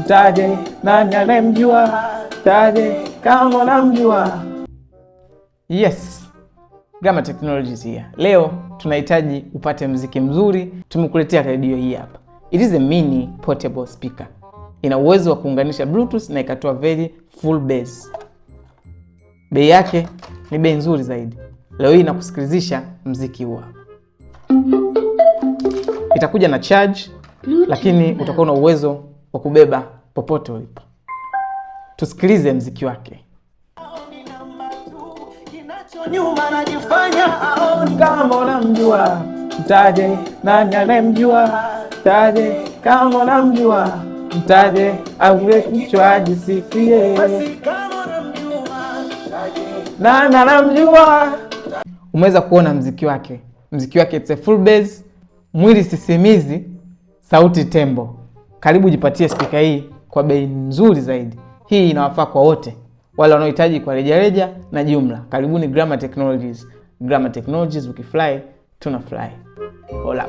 Mtaje nani anayemjua, mtaje kama unamjua. Yes, Grammar Technologies here. Leo tunahitaji upate mziki mzuri, tumekuletea redio hii hapa. It is a mini portable speaker. Ina uwezo wa kuunganisha Bluetooth na ikatoa very full bass. Bei yake ni bei nzuri zaidi. Leo hii nakusikilizisha mziki huu hapa. Itakuja na charge, lakini utakuwa na uwezo wa kubeba popote ulipo. Tusikilize mziki wake. Nyuma najifanya aoni. Kama unamjua mtaje, nani anayemjua mtaje, kama unamjua mtaje, auwe kichwa ajisifie, Basi kama unamjua mtaje. Nani anamjua. Umeweza kuona mziki wake, mziki wake it's a full bass, mwili sisimizi, sauti tembo. Karibu jipatie spika hii kwa bei nzuri zaidi. Hii inawafaa kwa wote wale wanaohitaji kwa rejareja na jumla. Karibuni Grammar Technologies. Grammar Technologies, ukifly tuna fly. Hola.